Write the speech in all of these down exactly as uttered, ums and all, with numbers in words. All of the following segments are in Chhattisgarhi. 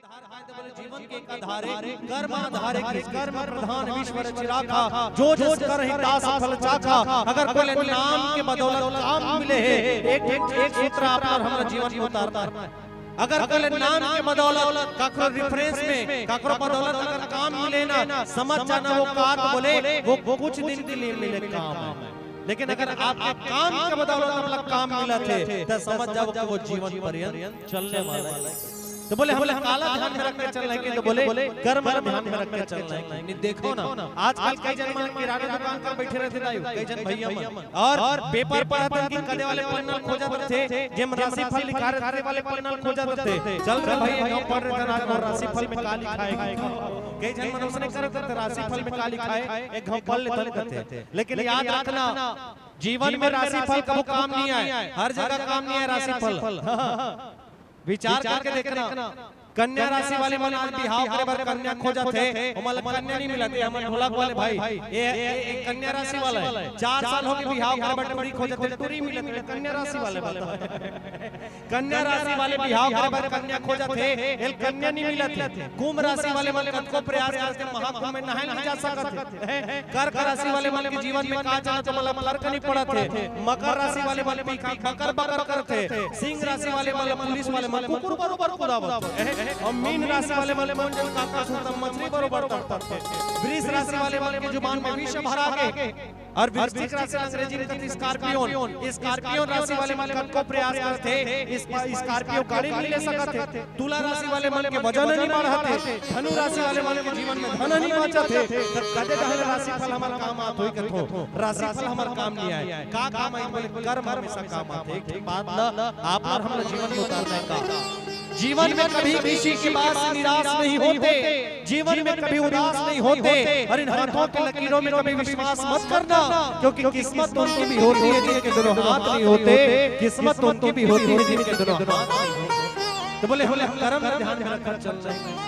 जीवन के आधारे, कर्म आधारे, कि कर्म प्रधान विश्व रचि राखा, जो जस करहि तास फल चाखा। अगर कोई नाम के बदौलत काम मिले हे, एक, एक, एक सूत्र आप और हमर जीवन में उतारना हे। अगर कोई नाम के बदौलत, काकरो रेफरेंस में, काकरो बदौलत अगर काम मिले ना, समझ जाना वो का तो बोले, वो कुछ दिन के लिए मिले काम हे। लेकिन अगर आपके काम के बदौलत आप ला काम मिलत हे, तो समझ जाओ कि वो जीवन पर्यंत चलने वाला हे। तो बोले, हम काला ध्यान में रख के चलना हे कि, तो बोले, कर्म ला ध्यान में रख के चलना हे कि। नहीं, देखो ना, आजकल कई झन मन किराना दुकान कर बैठे रहिथे दाई, कई झन भैया मन, और पेपर पढ़त हे कि कदे वाले पन्ना खोजत रहिथे, जेम राशिफल लिखा रहिथे, वाले पन्ना खोजत रहिथे। चल रे भाई, एक घांव पढ़ रहे थे, आज मोर राशिफल में का लिखा हे। कई झन मन उसने करत रहिथे, राशिफल में का लिखा हे, एक घांव पढ़ लेथन कहिथे। लेकिन याद रखना, जीवन में राशिफल कभू काम नहीं आए, हर जगह काम नहीं आए राशिफल। विचार करके देखना, कन्या राशि वाले मन आज बिहाव करे बर कन्या खोजत हे, ओमन ला कन्या नहीं मिलत हे। हमर ढोलक वाले भाई, ये, ये, ये कन्या राशि वाला हे, चार साल हो गे बिहाव करे बर टूरी खोजत हे, टूरी मिलत हे, कन्या राशि वाले बता। कन्या राशि वाले बिहाव करे बर कन्या खोजत हे, एल कन्या नहीं मिलत हे। कुंभ राशि वाले मन कतको प्रयास करथे, महाकुंभ में नहाए नहीं जा सकत हे। कर्क राशि वाले मन के जीवन में का चलत हे, ओमन ला फर्क नहीं पड़त हे। मकर राशि वाले मन पीका बकर बकर करथे। सिंह राशि वाले मन ला पुलिस वाले मन कुकुर बरोबर कुदावत हे। और मीन राशि वाले मन कोन जन का का सुनता, मछली बरोबर तड़पत हे। वृष राशि वाले मन के जुबान में विष भरा गे। और वृश्चिक राशि ला अंग्रेजी में कथे स्कॉर्पियन। स्कॉर्पियन राशि वाले मन कतको प्रयास करथे, इस स्कॉर्पियो गाड़ी नहीं ले सकत हे। तुला राशि वाले मन के वजन नहीं बढ़त हे। धनु राशि वाले मन के जीवन में धन नहीं बाचत हे। तो कदे डहन राशिफल हमर काम आत होही कथों, राशिफल हमर काम नहीं आए। का काम आए? बोले, कर्म हमेशा काम आथे। एक ठन बात ला आप और हमर जीवन में उतारना हे का? जीवन में कभी किसी के पास निराश नहीं होते, जीवन में कभी उदास नहीं होते, और इन हाथों की लकीरों में कभी विश्वास मत करना, क्योंकि किस्मत उनकी भी होती है जिनके दोनों हाथ नहीं होते, किस्मत उनकी भी होती है जिनके दोनों हाथ नहीं होते। तो बोले, बोले, हम कर्म ध्यान में रखकर चलना हे।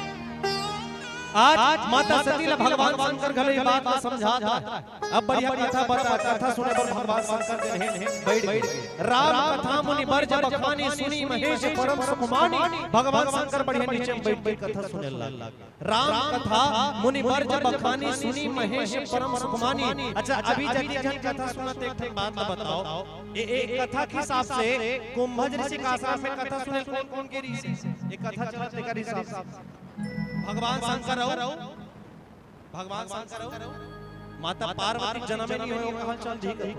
आज माता सती ला भगवान शंकर घलो ये बात ला समझात हे। अब बढ़िया कथा बता, कथा सुने बर भगवान शंकर के हे बैठ गे। राम कथा मुनि बर जब बखानी, सुनि महेश परम सुख मानी। भगवान शंकर बढ़िया नीचे में बैठ के कथा सुने लग। राम कथा मुनि बर जब बखानी, सुनि महेश परम सुख मानी। अच्छा, अभी जति झन कथा सुनत हे, एक ठन बात ला बताओ, ए, ए कथा के हिसाब से कुंभज ऋषि के आश्रम में कथा सुने कोन कोन गे ऋषि? ए कथा चलत हे तेकर हिसाब से भगवान शंकर अउ भगवान शंकर अउ माता पार्वती जनमे नहीं होय, ओ कहल चल ठीक हे।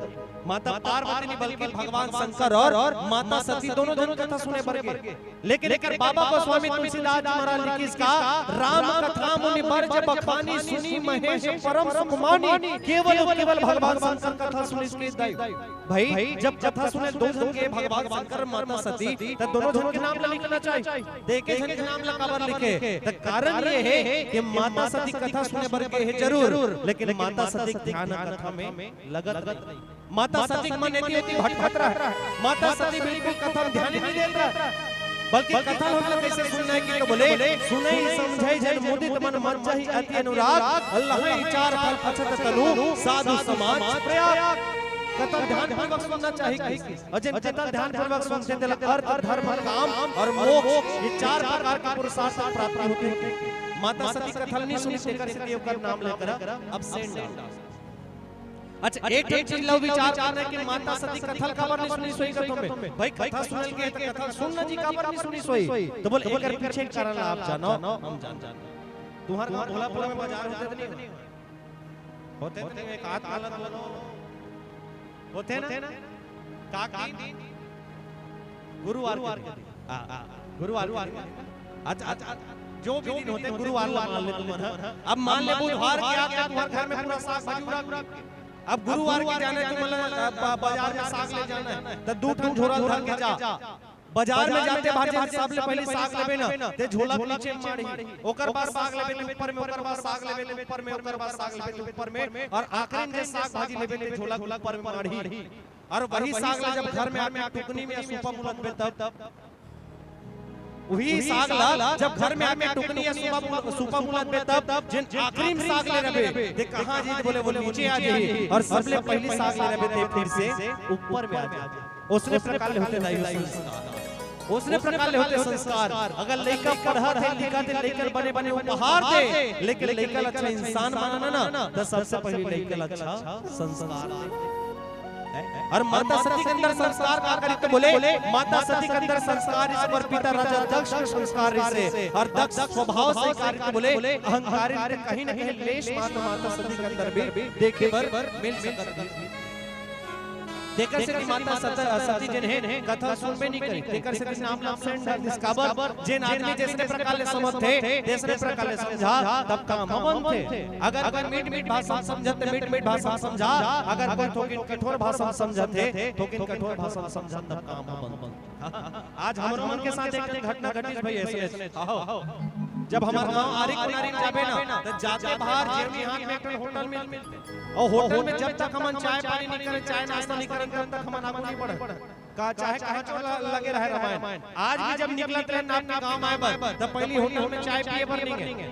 माता पार्वती नहीं, बल्कि भगवान शंकर और माता सती दोनों झन कथा सुने बर गे। लेकिन एकर बाबा गोस्वामी तुलसीदास जी महाराज लिखिस का, राम कथा मुनि बर जब बखानी, सुनि महेश परम सुख मानी। केवल, केवल भगवान शंकर कथा सुनिस के दाई। भाई, जब कथा सुने दो झन के, भगवान शंकर, माता सती, त दोनों झन के नाम ला लिखना चाहिए। त एके झन के नाम ला काबर लिखे? त कारण ये हे कि माता सती कथा सुने बर गे हे जरूर, लेकिन माता सती के ध्यान कथा में लगत नहीं। माता सती के मन एती ओती भटकत रहे। माता सती बिल्कुल कथा में ध्यान ही नहीं देत रहे। बल्कि कथा हमला कैसे सुनना हे कि तो बोले, सुनई समझई जन मुदित मन मज्जहि अति अनुराग, अल्लाह विचार फल अछत तनु साधु समाज प्रयाग। कथा ध्यानपूर्वक सुनना चाहिए कि, और जिन कथा ध्यानपूर्वक सुनथे तेला अर्थ, धर्म, काम और मोक्ष, ये चार प्रकार के पुरुषार्थ प्राप्ति होथे। माता सती कथा नहीं सुनिस, तेकर सेती ओकर नाम लेकर absent डाल। अच्छा, एक ठन चीज ला विचार करना हे कि माता सती कथा ल काबर नहीं सुनिस होही कथों में। भाई, कथा सुने ल गे त कथा ल सुन ना जी, काबर नहीं सुनिस होही? त बोले, एकर पीछे के कारण ला आप जानो, हम जान जान। तुम्हार गाँव भोलापुर में बाजार होथे त नहीं होथे? त नहीं, एक आध गलत बोलो। होथे ना? का दिन? गुरुवार के दिन। हाँ, हाँ, गुरुवार के दिन। अच्छा, अच्छा, अच्छा, जो भी दिन होथे, गुरुवार ला मान ले तुमन, हाँ। अब मान ले बुधवार के आके तुम्हार घर में पूरा साग भाजी उड़ा के, अब गुरुवार के जाना हे तुमन ला, अ, ब-, बाजार में साग ले जाना हे, त दू ठन झोला धर के जा। बाजार में जाते भाजी सबले पहली साग लेबे ना, ते झोला के नीचे में माढ़ही, ओकर बाद साग लेबे ते ऊपर में, ओकर बाद साग लेबे ते ऊपर में, ओकर बाद साग लेबे ते ऊपर में, और आखिरी में जे साग भाजी लेबे ते झोला के ऊपर में माढ़ही। और वही साग ला जब घर में आके टुकनी में या सूपा मुलत बे तब, वही साग ला जब घर में आके टुकनी या सूपा मुल-, सूपा मुलत बे तब, जिन आखिरी में साग ले रहे बे, ते कहाँ जी? बोले, वो नीचे आ जाही, और सबले पहली साग ले रहे बे ते फिर से ऊपर में आ जाही। उसने प्रकार ले होथे दाई संस्कार। ओसने प्रकार ले होथे संस्कार। अगर लइका पढ़त हे, लिखत हे, लइका ल बने बने उपहार दे, लेकिन लइका ल अच्छा इंसान बनाना ना, त सबसे पहिली लइका ल अच्छा संस्कार दे। अउ माता सती के अंदर संस्कार का करिस त बोले, माता सती के अंदर संस्कार रिहिस, ओकर पिता राजा दक्ष के संस्कार रिहिसे, अउ दक्ष स्वभाव से का करिस त बोले, अहंकारी रिहिस, कहीं न कहीं लेश मात्र माता सती के अंदर भी देखे बर मिल सकत हे। तेकर सेती माता सत-, सती जेन हे, कथा सुनबे नइ करिस। तेकर सेती नाम ला absent धर दिस। काबर? जेन आदमी जइसने प्रकार ले समझथे, तइसने प्रकार ले समझा, तब काम ह बनथे। अगर कोई मीठ मीठ भाषा म समझत, त मीठ मीठ भाषा म समझा, अगर कोई थोकिन कठोर भाषा म समझत हे, थोकिन कठोर भाषा म समझा, तब काम ह बनथे। आज हमरो मन के साथ एक ठन घटना घटिस भई अइसने। जब हमर गांव आरिक किनारी म जाबे ना, त जाते बार जेवनी हाट म एक ठन होटल मिलथे। अउ होटल म जब तक हमन चाय पानी नइ करन, चाय नाश्ता नइ करन, तब तक हमन आगू नइ बढ़न। का चाहे कहाँ चोला लगे रहे रामायण। आज भी जब निकलत रहेन ना अपने गांव म आए बर, त पहिली होटल म चाय पिए बर नइ गे।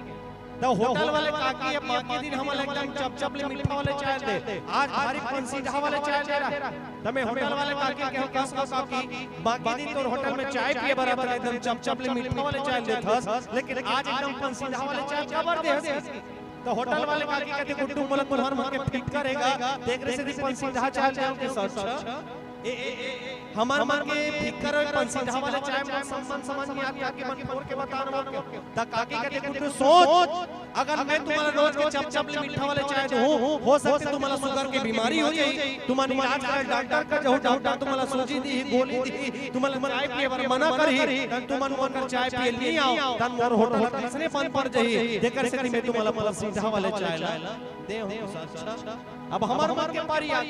त होटल वाले काकी अब बाकी दिन हमन ल एकदम चपचप ले मीठा वाले चाय दे। आज भारी पंसीधा वाले चाय दे रहा। त मैं होटल वाले काकी ल कहेंव, "कस, कस काकी, बाकी दिन तोर होटल म चाय पिए बर आथन, एकदम चपचप ले मीठा वाले चाय देथस, लेकिन आज एकदम पंसीधा वाले चाय काबर दे हस?" त होटल वाले काकी कथे, "गुड्डू, मोला तुंहर मन के फिकर हे गा, तेकरे सेती पंसीधा चाय देंव।" कस, "अच्छा।" ए, ए, ए, हमर मन के फिकर हे पंसीधा वाले चाय म सम्मान सम्मान नइ आत, काकी मन फोर के बता न मोर के। त काकी कथे, "गुड्डू सोच, अगर मैं तुम्हला रोज के चपचप ले मीठा वाले चाय दूं, हो सकथे तुम्हला शुगर के बीमारी हो जाही, तुमन इलाज करे डॉक्टर कर जाहू, डॉक्टर तुम्हला सूजी दिही, गोली दिही, तुम्हला चाय पिए बर मना करही, त तुमन मोर कर चाय पिए नइ आवव, त मोर होटल अइसने बंद पड़ जाही, तेकर सेती मैं तुम्हला पंसीधा वाले चाय ला देंव।" अच्छा, अब हमर मन के पारी आ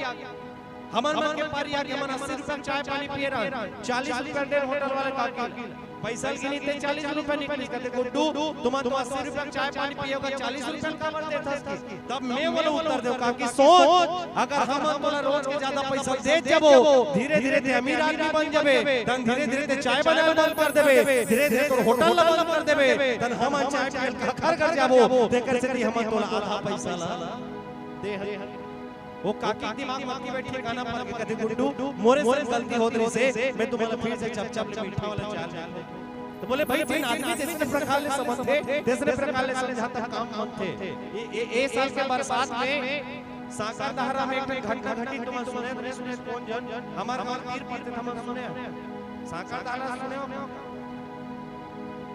हमर मन के पारी आगे हमन अस्सी रुपया के चाय पानी पिए रहन, चालीस रुपया दे होटल वाले काकी ल। पैसा ल गिनिस ते चालीस रुपया निकलिस, कथे, "गुड्डू, तुमन तो अस्सी रुपया के चाय पानी पिए हो, चालीस रुपया ल काबर देथस?" तब मैं बोले उत्तर देंव, "काकी सोच, अगर हमन तोला रोज के जादा पैसा देत जाबो, धीरे धीरे ते अमीर आदमी बन जाबे, तहन धीरे धीरे ते चाय बनाए ल बंद कर देबे, धीरे धीरे तोर होटल ल बंद कर देबे, तहन हमन चाय पिए ल काखर घर जाबो, तेकर सेती हमन तोला आधा पैसा ल दे हन।" ओ काकी के दिमाग म के ठिकाना पर के कथे, "गुड्डू, मोरे से गलती होत रहिसे, मैं तुम्हला फिर से चपचप ले मीठा वाला चाय देंव।" त बोले, "भाई, जेन आदमी जइसने प्रकार ले समझथे, तइसने प्रकार ले समझा, त काम बनथे।" ए, ए, ए साल के बरसात म सांकरदहरा म एक ठन घटना घटिस, तुमन सुने, नइ सुने, कोन जन, हमर गांव तीर पड़थे, तुमन सुने हो? सांकरदहरा सुने हो?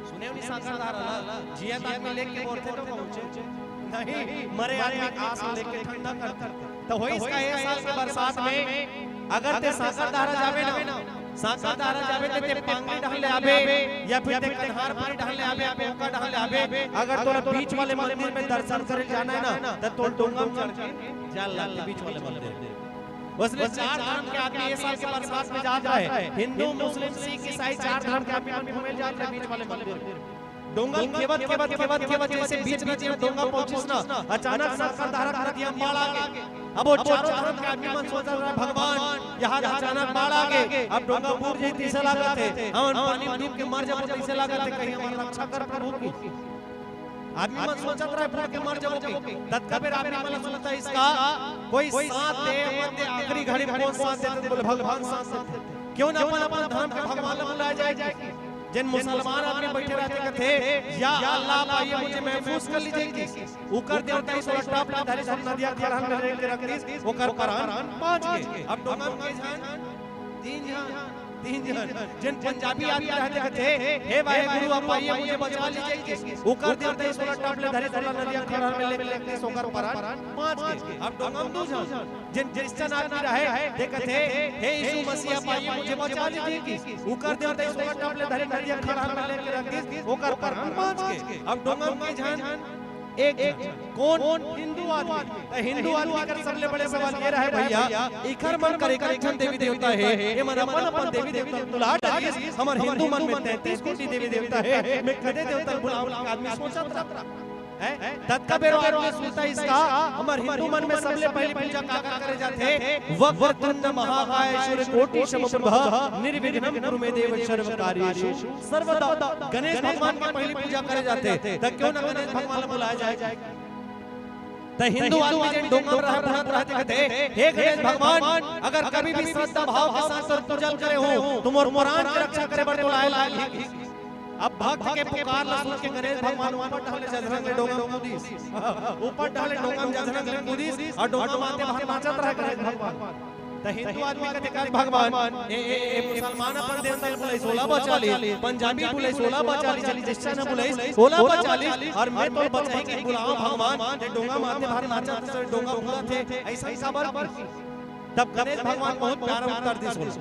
सुने हो नइ सांकरदहरा ला? जियत आदमी लेके बोरथे तो पहुंचे। नहीं, मरे आदमी आस लेके ठंडा करथे। त होइस का ए साल के बरसात म अगर ते सांकरदहरा जाबे ना, सांकरदहरा जाबे ते, ते पांगरी डहर ले आबे या फिर ते कन्हारपुरी डहर ले आबे, पोंका डहर ले आबे, अगर तोला बीच वाले मंदिर म दर्शन करे जाना हे ना, त तोला डोंगा म चढ़ के जाए ल लागथे बीच वाले मंदिर। ओसने चार धर्म के आदमी ए साल के बरसात म जात रहे, हिंदू, मुस्लिम, सिख, ईसाई, चार धर्म के आदमी मन घूमे जात रहे बीच वाले मंदिर। डोंगा ल केवत, केवत, केवत, केवत जइसे बीच नदी म डोंगा पहुंचिस ना, अचानक सांकरदहरा नदिया म बाढ़ आ गे। अब ओ चारों धर्म के आदमी मन सोचत रहे, "भगवान, इहां अचानक बाढ़ आ गे, अब डोंगा बूड़ जाही, तइसे लागत हे, हमन पानी म डूब के मर जाबो, तइसे लागत हे, कहीं हमर रक्षा कर प्रभु।" आदमी मन सोचत रहे, "बूड़ के मर जाबो।" ततका बेर आदमी मन ला सुरता आइस का, "कोई साथ दे, मत दे, आखिरी घड़ी म कोन साथ देथे?" त बोले, "भगवान साथ देथे।" क्यों ना अपन, अपन धर्म के भगवान ला बुलाए जाए? जेन मुसलमान आदमी बइठे रहिथे, कथे, "या अल्लाह, आप आइए, मुझे महफूज कर लीजिए।" कि उकर देवता इस ओला टप ले धरिस, नदिया खड़हर म लेके रख दिस, ओकर परान बांच गे। अब डोंगा म के झन? तीन झन, तीन झन। जेन पंजाबी आदमी रहिथे, कथे, "हे वाहेगुरु, आप आइए, मुझे बचा लीजिए।" कि उकर देवता इस ओला टप ले धरिस, ओला नदिया खड़हर म लेके रख दिस, ओकर परान बांच गे। अब डोंगा म दू झन। जेन क्रिश्चियन आदमी रहे, ते कथे, "हे यीशु मसीह, आप आइए, मुझे बचा लीजिए।" कि उकर देवता इस ओला टप ले धरिस, नदिया खड़हर म लेके रख दिस, ओकर परान बांच गे। अब डोंगा म के झन? एक झन। कोन? हिंदू आदमी। त हिंदू आदमी कर सबले बड़े सवाल ये रहे, "भैया, इखर मन कर एक, एक झन देवी देवता हे, ये मन अपन, अपन देवी देवता ल बुला डरिस, हमर हिंदू मन म तैंतीस कोटि देवी देवता हे, मैं कते देवता ल बुलावंव?" आदमी सोचत रहा। हैं? ततका बेर आदमी सुरता आइस का, हमर हिंदू मन म सबले पहिली पूजा काकर करे जाथे? "वक्रतुंड महाकाय सूर्यकोटि समप्रभ, निर्विघ्नं कुरु मे देव सर्वकार्येषु सर्वदा।" गणेश भगवान के पहिली पूजा करे जाथे, त क्यों ना गणेश भगवान ला बुलाए जाए? त हिंदू आदमी जेन डोंगा म रहय, बुड़त रहय, ते कथे, "हे गणेश भगवान, अगर कभी भी श्रद्धा भाव के साथ तोर पूजा करे हूँ, त मोर प्राण के रक्षा करे बर तोला आए लागही।" अब भक्त के पुकार ला सुन के गणेश भगवान ऊपर डहर ले जजरंग ले डोंगा म कूदिस। ऊपर डहर ले डोंगा म जजरंग ले कूदिस अउ डोंगा म आते बाहर नाचत रहय गणेश भगवान। त हिंदू आदमी कथे, "का भगवान, ए, ए, ए मुसलमान अपन देवता ल बुलाइस, ओला बचा ले, पंजाबी बुलाइस, ओला बचा ले, क्रिश्चियन बुलाइस, ओला बचा ले, अउ मैं तोर बचाही के बुलावंव भगवान, ए डोंगा म आते बाहर नाचत हे, डोंगा बुड़त हे, अइसन काबर?" तब गणेश भगवान बहुत प्यारा उत्तर दिस ओला।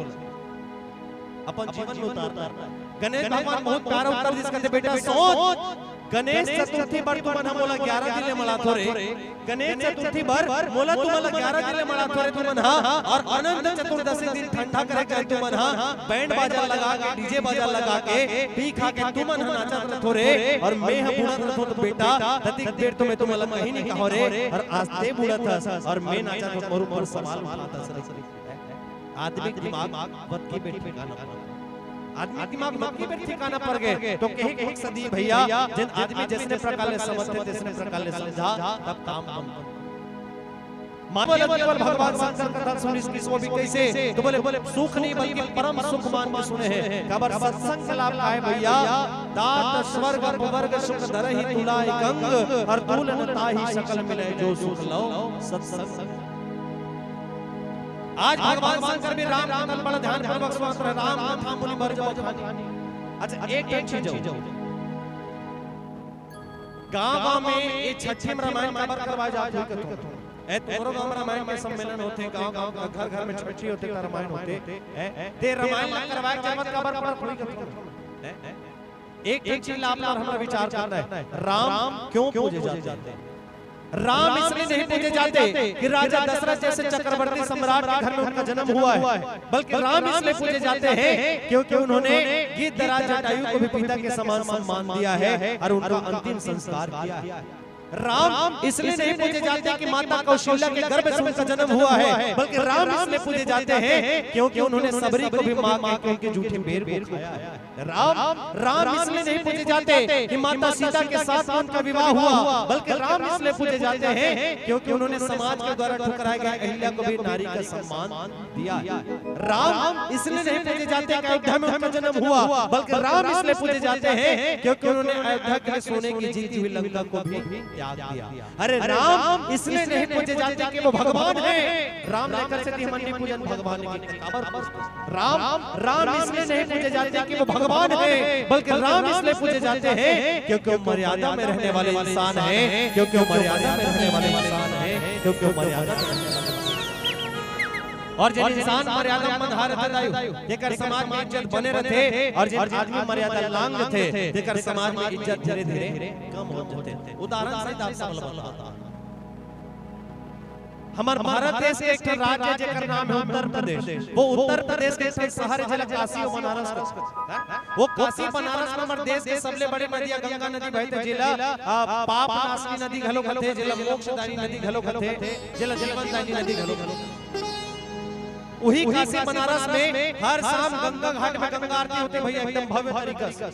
अपन जीवन में उतारना। गणेश भगवान बहुत प्यारा उत्तर दिस, कथे, "बेटा सोच, गणेश चतुर्थी बर तुमन ह मोला ग्यारह दिन ले मनाथो रे, गणेश चतुर्थी बर मोला तुमन ल ग्यारह दिन ले मनाथो रे तुमन ह, अउ अनंत चतुर्दशी दिन ठंडा करे के तुमन ह बैंड बाजा लगा के, डीजे बाजा लगा के, पी खा के तुमन ह नाचत रथो रे, अउ मैं ह बुड़त रथों त बेटा, ततिक बेर तो मैं तुमन ल कहीं नहीं कहों रे, अउ आज ते बुड़त हस, अउ मैं नाचत हस, मोर ऊपर सवाल उठात हस रे।" आदमी के दिमाग बतकी बेर ठिकाना पर, आदमी के दिमाग बतकी बेर ठिकाना पर गे, तो कहे, कहे सदी भैया, जेन आदमी जइसने प्रकार ले समझथे, तइसने प्रकार ले समझा, तब काम बनथे। मानव केवल भगवान शंकर कथा सुनिस, किस वो भी कइसे, तो बोले, बोले, "सुख नहीं, बल्कि परम सुख मान के सुने हैं।" काबर सत्संग के लाभ का हे भैया? "तात स्वर्ग अपवर्ग सुख धरहि तुला एक अंग, अउ तूल न ताहि सकल मिले जो सुख लव सत्संग।" आज भगवान शंकर भी राम कथा ल बड़ा ध्यानपूर्वक सुनत रहय, राम कथा मुनि बर जाव खानी। अच्छा, एक ठन चीज अउ। गांव-गांव में ये छठी में रामायण काबर करवाय जात हे कथों? ए, तोरो गांव में रामायण के सम्मेलन होथे, गांव-गांव, घर-घर में छठी होथे, त रामायण होथे। ए, ते रामायण ला करवाय के जरूरत काबर पड़त होही कथों? ए? एक ठन चीज ला आप मन हमला विचार करना हे, राम क्यों पूजे जाते हैं? राम इसलिए नहीं पूजे जाते कि राजा दशरथ जैसे चक्रवर्ती सम्राट के घर में उनका जन्म हुआ है, बल्कि राम इसलिए पूजे जाते हैं क्योंकि उन्होंने गिद्धराज जटायु को भी पिता के समान सम्मान दिया है अउ उनका अंतिम संस्कार किया है। राम इसलिए नहीं पूजे जाते कि माता कौशल्या के गर्भ से उनका जन्म हुआ है, बल्कि राम इसलिए पूजे जाते हैं क्योंकि उन्होंने शबरी को भी माँ कह के उनके जूठे बेर को खाया है। राम, राम इसलिए नहीं पूजे जाते कि माता सीता के साथ उनका विवाह हुआ, बल्कि राम इसलिए पूजे जाते हैं क्योंकि उन्होंने समाज के द्वारा ठुकराए गए अहिल्या को भी नारी का सम्मान दिया। राम इसलिए नहीं पूजे जाते कि अयोध्या में उनका जन्म हुआ, बल्कि राम इसलिए पूजे जाते हैं क्योंकि उन्होंने अयोध्या के लिए सोने की जीती हुई लंका को भी त्याग दिया। अरे, राम इसलिए नहीं पूजे जाते कि वो भगवान है। राम लेकर से हमन नहीं पूजन भगवान के, काबर पूजन? राम, राम इसलिए नहीं पूजे जाते कि वो भगवान है, बल्कि राम इसलिए पूजे जाते हैं क्योंकि वो मर्यादा में रहने वाले इंसान हैं, क्योंकि वो मर्यादा में रहने वाले इंसान हैं, क्योंकि वो मर्यादा में रहने वाले इंसान हैं। अउ जेन इंसान मर्यादा में बंधा रथे दाई, जेकर समाज में इज्जत बने रथे, अउ जेन आदमी मर्यादा लांघ थे, तेकर समाज में इज्जत धीरे-धीरे कम हो जाथे। उदाहरण सहित आप सब ला बतावत हंव। हमर भारत देश के एक ठन राज्य हे, जेकर नाम हे उत्तर प्रदेश। वो उत्तर प्रदेश के एक ठन शहर हे, जेला काशी अउ बनारस कथे। वो काशी बनारस में हमर देश के सबले बड़े नदिया गंगा नदी बहथे, जेला, आ, पाप नाशनी नदी घलो कथे, जेला मोक्षदायिनी नदी घलो कथे, जेला जीवनदायिनी नदी घलो कथे। उही काशी बनारस में हर शाम गंगा घाट में गंगा आरती होथे भैया, एकदम भव्य तरीका से।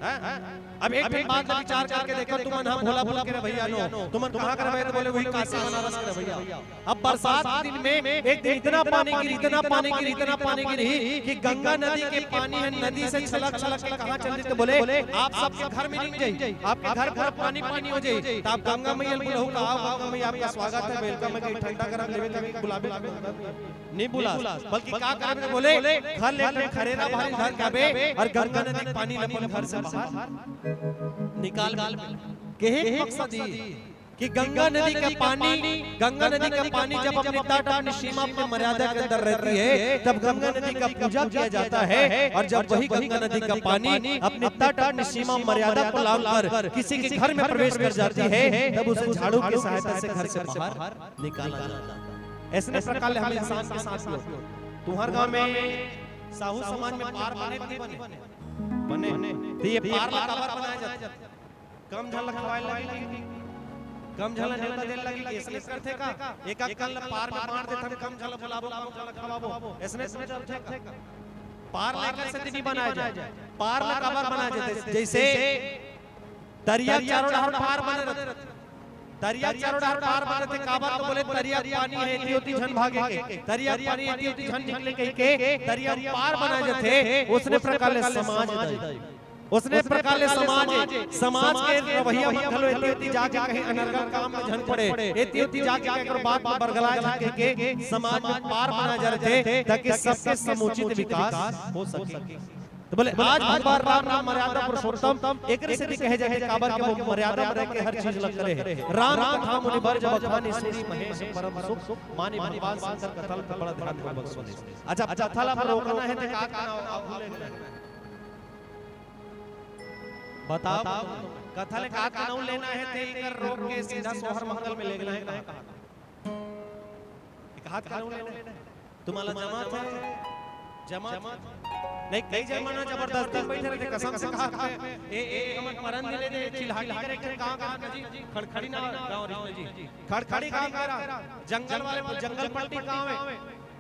हैं? अब एक ठन बात ला विचार करके देखो, तुमन ह भोलापुर के रहे भैया नो, तुमन कहाँ के रहे? तो बोले, "वही काशी बनारस के रहे भैया।" अब बरसात के दिन में एक दिन इतना पानी गिरी, इतना पानी गिरी, इतना पानी गिरी कि गंगा नदी के पानी ह नदी से छलक छलक के कहाँ चल देथे? बोले, "आप सबके घर में नहीं जाई, आपके घर पूरा पानी पानी हो जाई।" तो आप गंगा मैया ल बुलाहू, कहा, "गंगा मैया, आपका स्वागत है, welcome है, कहीं ठंडा गरम लेवे के बुलावे।" नहीं बुलास, बल्कि का करबे? बोले, "घर ले अपन खरेरा भारी धर के आबे अउ गंगा नदी के पानी ल अपन घर से बाहर निकाल।" केहे के मकसद ये कि गंगा नदी का पानी, गंगा नदी का पानी जब अपने तट, अपनी सीमा, अपनी मर्यादा के अंदर रहती है, तब गंगा नदी का पूजा किया जाता है। और जब वही गंगा नदी का पानी अपने तट, अपनी सीमा, मर्यादा को लांघकर किसी के घर में प्रवेश कर जाती है, तब उसे झाड़ू की सहायता से घर से बाहर निकाला जाता है। अइसने प्रकार ले हमर इंसान के साथ भी होथे। तुंहर गांव में साहू समाज में पार बने कि नहीं बने? बने। तो ये पार ला काबर बनाए जाथे? कम झन ला खवाए लगही, कम झन ला नेवता दे लगही, अइसने करथे का? एक आध कन ला पार में बांट देथन, कम झन ला बुलाबो, कम झन ला खवाबो, अइसने तो चलथे का? पार ला एकर सेती नहीं बनाए जाए। पार ला काबर बनाए जाथे? जइसे तरिया चारों डहर पार बने रथे। तरिया चारों डहर पार बने थे, काबर तो बोले तरिया पानी हे, एती ओती झन भागे के, तरिया पानी एती ओती झन निकले कहिके तरिया पार बना जथे। ओसने प्रकार ले समाज दाई, ओसने प्रकार ले समाज, समाज के रवैया मन घलो एती ओती जाके कहीं अनर्गल काम में झन पड़े, एती ओती जाके केकरो बात में बरगलाए झन कहिके समाज में पार बना जा रथे, ताकि सबके समुचित विकास हो सके। तो बोले, आज भगवान राम नाम मर्यादा पुरुषोत्तम एकरे सेती कहे जाथे, काबर के वो मर्यादा में रह के हर चीज ला करे हे। राम कथा मुनि बर जब अखानी सुनी, महेश परम सुख मानी। भगवान शंकर कथा ला बड़ा ध्यान पूर्वक सुने। अच्छा, अब कथा ला रोकना हे तो का करना हो? आप भूले नहीं। बताओ, कथा ले का करना लेना हे, ते इकर रोक के सीधा सोहर मंगल में लेगना हे, कहा? एक हाथ करना लेना हे। तुम्हारा जमात हे? जमात? नहीं, कई जमाना जबरदस्ती बैठे रहिथे, कसम से कहा, ए, ए, हमन परन दिले दे, चिल्हाटी करे, एक ठन गाँव का जी, खड़खड़ी ना गाँव रिहिस जी, खड़खड़ी गाँव करा, जंगल वाले, जंगल पट्टी गाँव हे,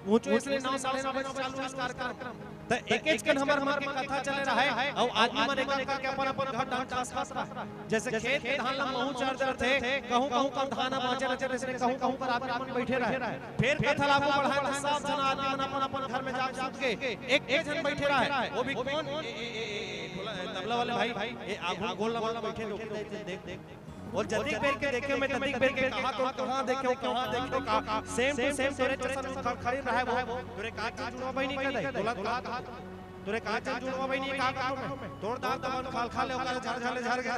ऊंचो इसलिए नौ, साढ़े नौ बजे चालू हे कार्यक्रम। त एकेच कन हमर मन के कथा चले रहय, अउ आदमी मन एक एक करके अपन अपन घर डांग चास करत रहय। जैसे खेत के धान ला महू चार डरथे, कहूं कहूं कर धान बांचे रहिथे, जैसे कहूं कहूं कर आदमी मन बैठे रहय। फेर कथा ला आगू बढ़ाय त सब झन आदमी मन अपन अपन घर में जाके सुत गे, एक एक झन बैठे रहय। वो भी कौन? ए, ए, ए, ए, ढोला, तबला वाले भाई, ए, आगू गोल लगा बैठे, डोकरी दाई देख, देख। अउ जतिक बेर के देखे में, ततिक बेर के कहा तो कहाँ देखे, कहाँ देखे का, same to same तोरे जैसा खड़-, खड़ी रहय वो। तोरे का चीज जुड़वा बहिनी कह दे, बोला का, तोरे का चीज जुड़वा बहिनी का, का में? तोर दांत अपन खाल खाल ले ओकर झर झर ले झर गया।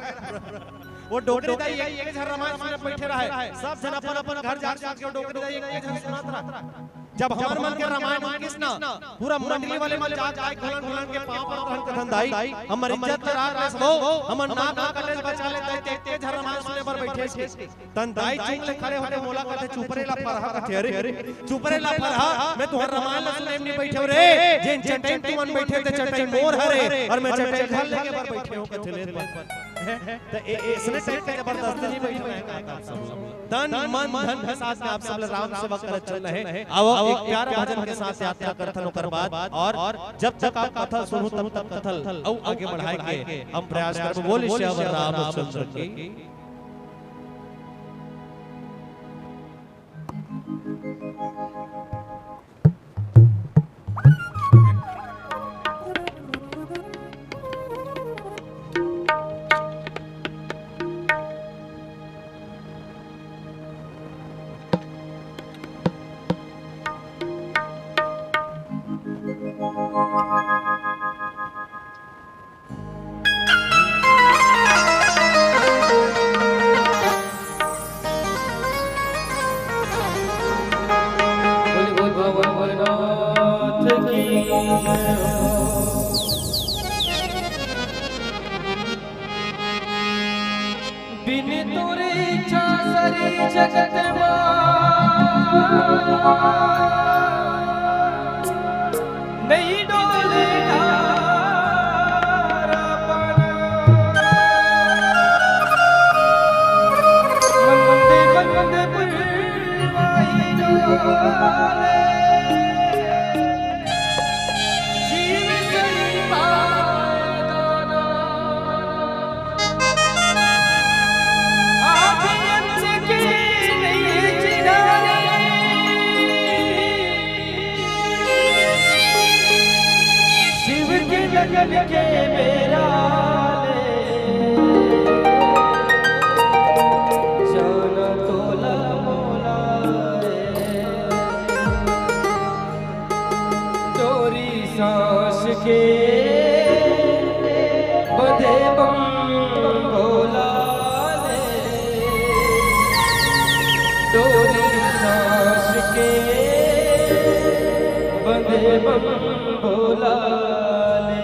वो डोकरी दाई एक, एक झर रामायण सुने बैठे रहय, सब झन अपन अपन घर जा के डोकरी दाई एक, एक झर सुनात रहय। जब हमर मन के रामायण उनकिस ना, पूरा मंडली वाले मन जात आय, घुलन घुलन के पांव पड़त रहन, कथन, "दाई, हमर इज्जत के राख लेस वो, हमर नाक ला कटे ले बचा ले दाई, ते के झन रामायण सुने बर बैठे हस।" तन दाई चुप ले खड़े होके मोला कथे, "चुप रे ला फरहा," कथे, "अरे, चुप रे ला फरहा, मैं तुंहर रामायण ला सुने बर नइ बैठे हंव रे, जेन चटई म तुमन बैठे हव ते चटई मोर हरे, अउ मैं चटई घर लेगे बर बैठे हंव," कथे ले। त ए-, ए-, इसने टाइप के जबरदस्ती नइ बैठना हे, का, का, सब लोग। तन, मन, धन के साथ में आप सब ला राम सेवा करत चलना हे। आवव, एक प्यारा भजन के साथ यात्रा करथन, ओकर बाद, अउ जब तक आप कथा सुनहू, तब तक कथा ल अउ आगे बढ़ाय के हम प्रयास करबो। बोलिए सियावर रामचंद्र की। बोल, बोल, भगवान भोलेनाथ की जय हो। बिन तोरे इच्छा सारी जगत मा नइ डोले धारा पाना। मंदे मंदे पुरवाई डोले। जीव सही पादाना। आदि अंत के नहीं चिन्हारे। शिव के लगन के मेला ले। जाना तोला मोला रे। डोरी सांस के बंधे बम भोला ले। डोरी सांस के बंधे बम भोला ले।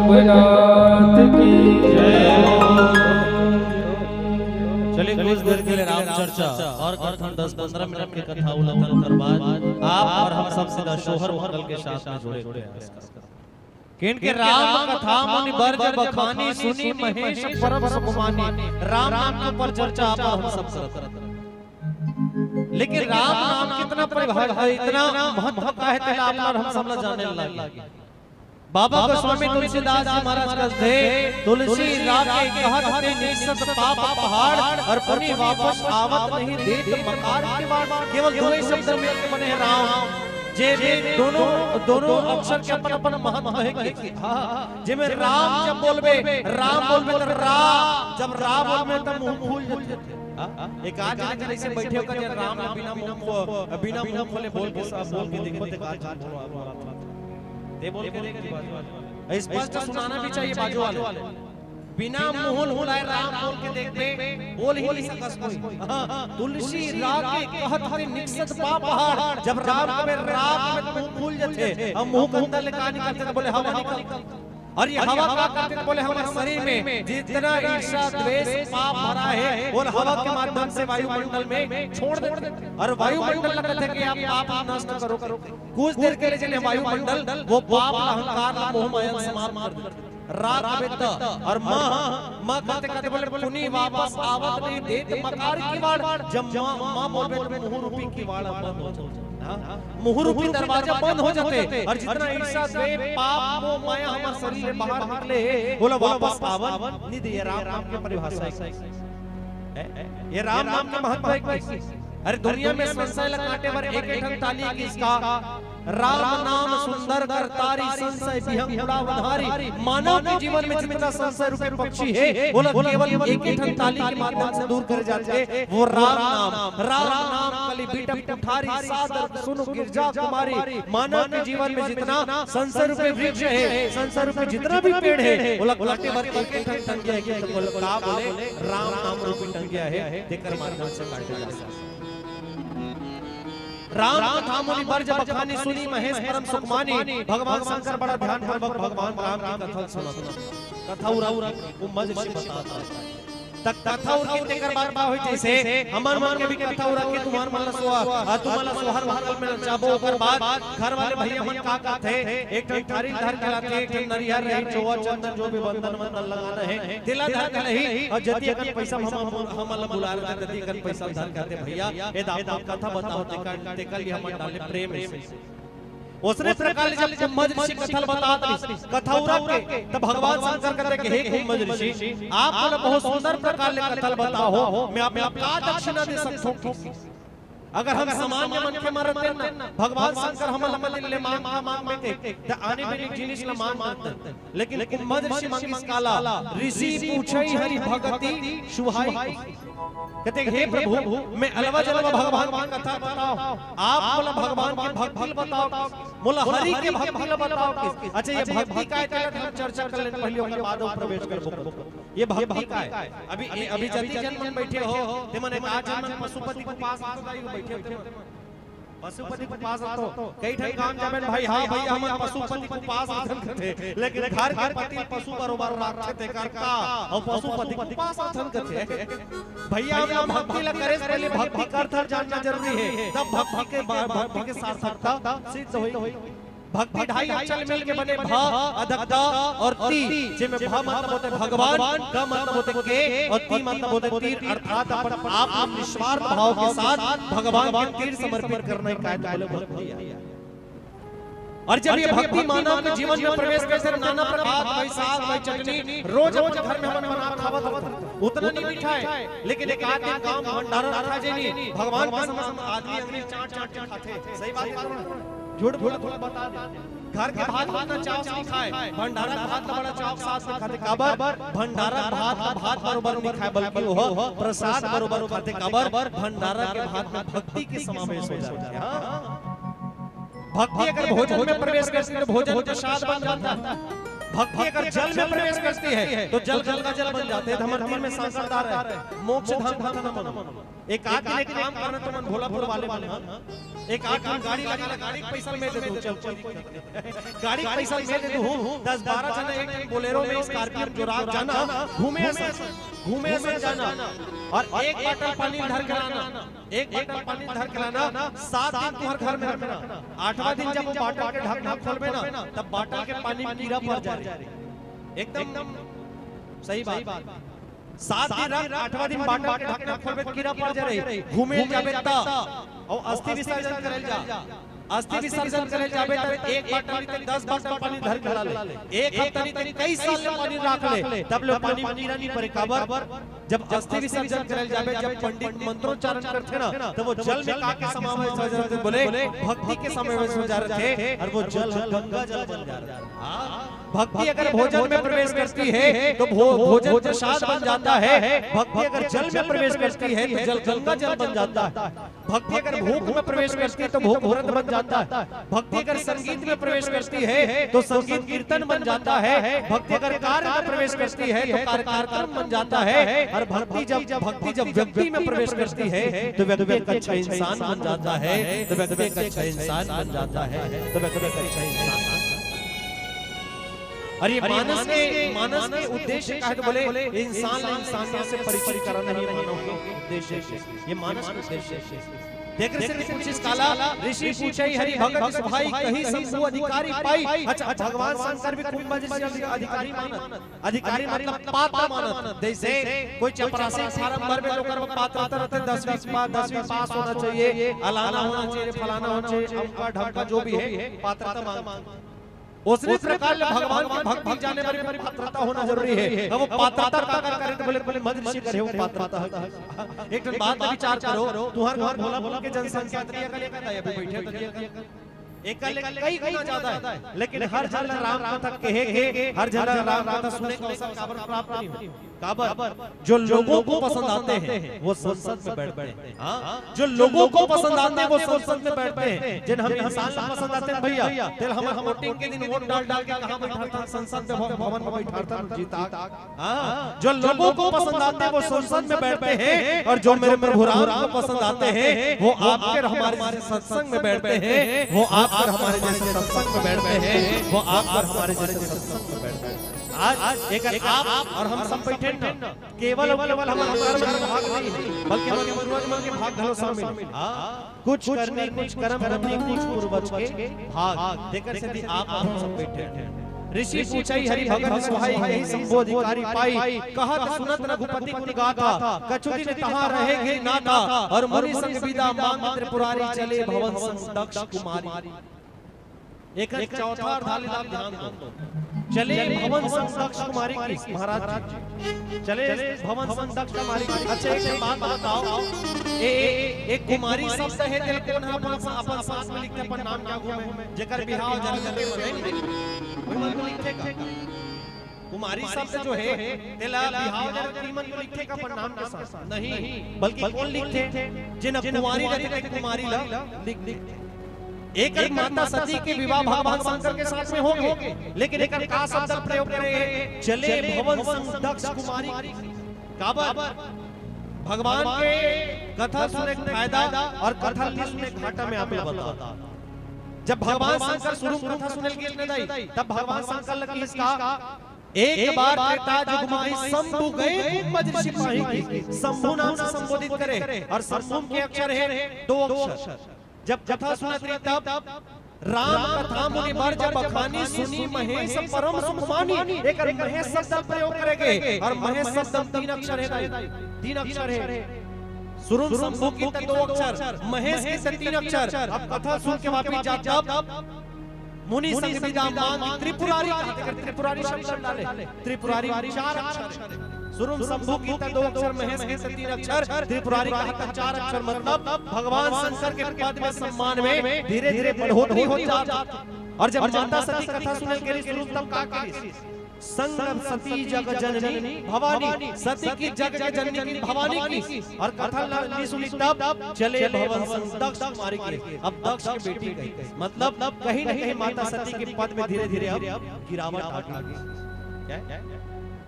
भोलेनाथ की जय। चलिए, कुछ देर के लिए राम चर्चा और कथन दस पंद्रह मिनट के कथा उल्लेखन कर बाद आप और हम सब सीधा सोहर मंगल के साथ में जुड़े हुए हैं। किनके राम कथा मुनि बरज बखानी सुनी महेश परम सुख मानी। राम नाम के ऊपर चर्चा आप और हम सब करत रहते हैं। लेकिन राम नाम कितना परिभाषा, इतना महत्व का है, तेला आप और हम सब ला जाने लागे। बाबा गोस्वामी तुलसीदास जी महाराज कहथे, तुलसी राखे कहत ते निकसत पाप पहाड़, और पुनि वापस आवत नहीं देत मकार किवाड़। केवल दो ही शब्द में बने हैं राम, जे भी दोनों, दोनों अक्षर के अपन अपन महत्व है कि, हाँ, जेमे राम जब बोलबे, राम बोलबे तो रा, जब रा बोलबे तो मुंह फूल जाथे। हाँ? एक आध जने जैसे बैठे होकर जे राम बिना मुंह खो-, बिना मुंह खोले बोल के सब बोल के देखो, ते का बोल रहा था। ते बोल के देख, स्पष्ट सुनाना भी चाहिए बाजू वाले। बिना मुंह फुलाए राम बोल के देखबे, बोल ही नहीं सकस कोई। हाँ, तुलसी राखे कहत ते निकसत पाप पहाड़। जब राम कबे, राम में मुंह फूल जाथे, हम मुंह के अंदर ले का निकलथे तो बोले हवा निकलथे। और ये हवा का करथे तो बोले हमारे शरीर में जितना ईर्ष्या, द्वेष, पाप भरा है, वो हवा के माध्यम से वायुमंडल में छोड़ देथे। और वायुमंडल ला कहथे कि आप पाप नष्ट करो, करो। कुछ देर के लिए जेन वायुमंडल वो पाप ला, अहंकार ला, मोह माया ला समाप्त कर देथे। रा कबे त, और म, म कहते कहते बोले पुनि वापस आवत नहीं देत मकार किवाड़। जब म, म बोलबे तो मुंह रूपी किवाड़ बंद हो जाथे। हाँ? मुंह रूपी दरवाजा बंद हो जाथे, और जितना ईर्ष्या, द्वेष, पाप, मोह, माया हमारे शरीर ले बाहर निकले हे, बोला वापस आवन नहीं दे। ये राम नाम के परिभाषा है। ये राम नाम के महत्व है कि, अरे, दुनिया में संशय ला काटे बर एक ठन ताली किसका? राम नाम सुंदर कर तारी, संशय बिहंग उड़ाव धारी। मानव के जीवन में जितना संशय रूपी पक्षी है, वो ला केवल एक ही ठन ताली के माध्यम से दूर करे जाथे, वो राम नाम। राम नाम कली बीटप कुठारी, सादर सुन गिरजा कुमारी। मानव के जीवन में जितना संशय रूपी वृक्ष है, संशय रूपी जितना भी पेड़ है, वो ला काटे बर एक ही ठन टंगिया है कि तो बोले, का बोले? राम नाम रूपी टंगिया है, तेकर माध्यम से काटे जा सकथे। राम कथा मुनि बरज बखानी सुनी महेश परम सुख मानी। भगवान शंकर बड़ा ध्यान पूर्वक भगवान राम की कथा सुनत। कथा उरा उरा उम्मा जैसे बताता है। तक कथा उर के तेकर बाद का होई, जैसे हमर मन के भी कथा उरा के तुम्हार मन ला सोहर, आ, तुमन ला सोहर मंगल में नचाबो। ओकर बाद घर वाले भैया मन का करथे, एक ठन थारी धर के लाथे, एक ठन नरियर रही, चोवा चंदन जो भी बंदन वंदन लगाना है, तेला धर के लही, और जतिया कन पैसा हम, हम, हमन ला बुला रहे, जतिया कन पैसा धर के आथे, भैया, ए दाम कथा बताओ, तेकर, तेकर लिए हमन डाले प्रेम से। उसने प्रकार ले जब कुंभज ऋषि कथा ल बतात रहिस, कथा उरक के, तब भगवान शंकर कहते कि हे कुंभज ऋषि, आप मोला बहुत सुंदर प्रकार ले कथा ल बताओ, मैं आप ला का दक्षिणा दे सकथों? अगर हम सामान्य मनखे मन रहते ना, भगवान शंकर हमन ला मंदिर ले मांग का मांग में के, त आने बिने जिनिस ला मांग करते। लेकिन कुंभज ऋषि मांगिस काला, ऋषि पूछई हरि भगति सुहाई। कहते, हे प्रभु, मैं अलवा जलवा भगवान की कथा बताओ, आप मोला भगवान की भक्ति ल बताओ, मोला हरि के भक्ति ल बताओ। अच्छा, ये भक्ति का है, तेला हम चर्चा कर लेते पहले, ओकर बाद हम प्रवेश करबो। ये भक्ति का है। अभी, अभी जति जन मन बैठे हो, ते मन एक आध जन मन पशुपति के पास आके बैठे हो, ते मन पशुपति के पास आथो, कई ठन गांव जाबे न भाई, हाँ भैया, हमन पशुपति के पास आथन कथे, लेकिन घर के पति पशु बरोबर राखथे, तेकर का, अउ पशुपति के पास आथन कथे। भैया, हमन भक्ति ला करे से पहले भक्ति का अर्थ जानना जरूरी है, तब भक्ति के बा-, भक्ति के सार्थकता सिद्ध होई। भक्ति ढाई अक्षर मिल के बने, भ, अदक, द और ती, जेमे भ मतलब होते भगवान, क मतलब होते के और ती मतलब होते तीर, अर्थात अपन आप निस्वार्थ भाव के साथ भगवान के तीर समर्पित करना ही काय बोले भक्ति है। और जब ये भक्ति मानव के जीवन में प्रवेश करथे, नाना प्रकार भाई साग, भाई चटनी, रोज अपन घर में हमन बना खावत होथन, उतना नहीं मिठाए, लेकिन एक आध दिन गांव में भंडारा रखा जे नहीं, भगवान के समक्ष आदमी अंगली चाट चाट के खाथे। सही बात है, झूठ बोल, थोड़ा बता दे। घर के भात उतना चाव से नहीं खाए, भंडारा के भात ला बड़ा चाव के साथ में खाथे। काबर? भंडारा के भात ला भात बरोबर नहीं खाए, बल्कि वो प्रसाद बरोबर खाथे। काबर? भंडारा के भात में भक्ति के समावेश हो जाथे। हाँ। भक्ति अगर भोजन में प्रवेश करती तो भोजन प्रसाद बन जाता है। भक्ति अगर जल में प्रवेश करती है तो जल गंगा जल बन जाते हैं। हमर तीर में सांकड़दार है, मोक्ष धाम कथा न मनो। एक आध दिन एक काम करना तुमन भोलापुर वाले मन, एक आध दिन गाड़ी लगा, गाड़ी के पैसा मैं दे दूं, चल कोई दिक्कत नहीं। गाड़ी के पैसा मैं दे दूं, दस बारह जना एक बोलेरो में, स्कॉर्पियो में जोरात जाना, घूमे असन, घूमे असन जाना, और एक बाटल पानी धर के लाना, एक बाटल पानी धर के लाना, सात दिन तुम्हारे घर में रखना। आठवां दिन जब वो बाटल के ढकना खोलबे ना, तब बाटल के पानी में कीड़ा पड़ जा रही। एकदम सही बात। सात दिन रख, आठवां दिन बाटल के ढकना खोलबे त कीड़ा पड़ जा रही। घूमे जाबे त, और अस्थि विसर्जन करे जा, अस्थि विसर्जन करे जाबे त एक बाटल नहीं ते दस बाटल पानी धर के ला ले। एक हफ्ता नहीं ते कई साल ले पानी राख ले, तब ले पानी में कीड़ा नहीं पड़े। काबर? जब अस्थि विसर्जन करे जाबे, जब पंडित मंत्रोच्चारण करथे ना, तो वो जल में का के समावेश हो जाथे? बोले, भक्ति के समावेश हो जाथे, और वो जल ह गंगा जल बन जाथे। हाँ, भक्ति अगर भोजन में प्रवेश करती है तो भो, भोजन प्रसाद बन जाता है। भक्ति अगर जल में प्रवेश करती है तो जल गंगा जल बन जाता है। भक्ति अगर भूख में प्रवेश करती है तो भूख व्रत बन जाता है। भक्ति अगर संगीत में प्रवेश करती है तो संगीत कीर्तन बन जाता है। भक्ति अगर कार्य में प्रवेश करती है तो कार्य कार्यक्रम बन जाता है। और भक्ति जब, भक्ति जब व्यक्ति में प्रवेश करती है तो व्यक्ति एक अच्छा इंसान बन जाता है। तो व्यक्ति एक अच्छा इंसान बन जाता है। तो व्यक्ति एक अच्छा इंसान। और ये मानस के, मानस के उद्देश्य का है तो बोले, इंसान ले इंसानियत से परिचित कराना ही मानव के उद्देश्य है। ये मानस के उद्देश्य है। देख रहे से पूछिस काला, ऋषि पूछे हरि भगत भाई, कही शंभु अधिकारी पाई। अच्छा, भगवान शंकर भी कुंभ जैसे अधिकारी मानत, अधिकारी मतलब पात्र मानत। जैसे कोई चपरासी फार्म भरबे तो ओकर पात्रता रहते, दसवीं पा-, दसवीं पास होना चाहिए, अलाना होना चाहिए, फलाना होना चाहिए, अमका ढमका जो भी है, पात्रता मांग। उसने प्रकार ले भगवान के भक्ति जाने बर भी पात्रता होना जरूरी है। अब वो पात्रता का कर करे तो बोले, बोले मत ऋषि करे, वो पात्रता है। एक ठन बात पे विचार करो, तुहर घर भोलापुर के जनसंख्या तरी का लेकर था, अभी बैठे तरी का, एक का लेकर कई गुना ज्यादा है। लेकिन हर जन ला राम कथा कहे के, हर जन ला राम कथा सुने के अवसर काबर प्राप्त नहीं हो? काबर? जो लोगों को पसंद आते हैं वो संसद में बैठते हैं। हाँ, जो लोगों को पसंद आते हैं वो संसद में बैठते हैं। जिन हम इंसान ला पसंद आते हैं भैया, तेल हम वोटिंग के दिन वोट डाल डाल के कहाँ बैठाता, संसद में, भवन में बैठाता जीता। हाँ, जो लोगों को पसंद आते हैं वो संसद में बैठते हैं, और जो मेरे प्रभु राम को पसंद आते हैं वो आपके और हमारे जैसे सत्संग में बैठते हैं, वो आपके और हमारे जैसे सत्संग में बैठते हैं, वो आपके और हमारे जैसे सत्संग में बैठते हैं। आज एक आप और हम सब बैठे ना, केवल और केवल हमर कर्म के भाग नहीं, बल्कि हमर पूर्वज मन के भाग घलो शामिल। हाँ, कुछ करनी कुछ कर्म करनी कुछ पूर्वज के भाग। तेकर सेती आप हम सब बैठे हैं। ऋषि पूछे हरि भगत सुहाई, कही शंभु अधिकारी पाई। कहत सुनत रघुपति गुण गाथा, कछु दिन तहाँ रहे गिरि नाथा। और मुनि संग बिदा मांग त्रिपुरारी, चले भवन संग दक्ष कुमारी। एक चौथा अर्थ ध्यान दो। चले भवन संग दक्ष कुमारी की, महाराज जी। चले भवन संग दक्ष कुमारी की। अच्छा, एक बात बताओ, ए, ए, एक कुमारी शब्द है, तेल कौन है अपन, अपन साथ में लिखते, अपन नाम क्या घूमे, जेकर बिहाव जरूर करते हैं, कोई मन को लिखेगा? कुमारी शब्द जो है, तेला बिहाव जरूर तीमन को लिखेगा अपन नाम के साथ? नहीं, बल्कि कौन लिखते? जिन कुमारी रहते, कुमारी ला लिख, लिख। एक, एक माता सती के विवाह भगवान शंकर के साथ में होगे, लेकिन एक का शब्द प्रयोग करे हे? चले भवन संग दक्ष कुमारी। काबर? भगवान के कथा सुने के फायदा और कथा नहीं सुने के घाटा में आप लोग बताओ। जब भगवान शंकर शुरू कथा सुने के लिए दाई, तब भगवान शंकर लगी इसका एक बार त्रेता युग माही शंभु गए कुंभ ऋषि पाही की। शंभु नाम से संबोधित करे और शंभु के अक्षर है दो अक्षर। जब कथा सुनत रही तब राम कथा मुनि बर जब बखानी सुनी महेश परम सुख मानी। एक महेश शब्द प्रयोग करेगे और महेश शब्द तीन अक्षर है, तीन अक्षर है। सुरुम शंभु की त दो अक्षर, महेश की त तीन अक्षर। अब कथा सुन के वापिस जा तब मुनि संग बिदा मांग त्रिपुरारी कहा, तेकर त्रिपुरारी शब्द डाले। त्रिपुरारी चार अक्षर। सुरुम शंभु की त दो अक्षर, महेश की त तीन अक्षर, त्रिपुरारी कहा त चार अक्षर। मतलब भगवान शंकर के पद में सम्मान में धीरे धीरे बढ़ोतरी हो जात। और जब माता सती कथा सुनल के सुरुम तब का करी? संग सती जग जननी भवानी, सती की जग के जननी की भवानी की, और कथा ला नइ सुनिस तब चले भवन संग दक्ष मारे के। अब दक्ष के बेटी गई, मतलब कहीं ना कहीं माता सती के पद में धीरे धीरे अब गिरावट आ गई।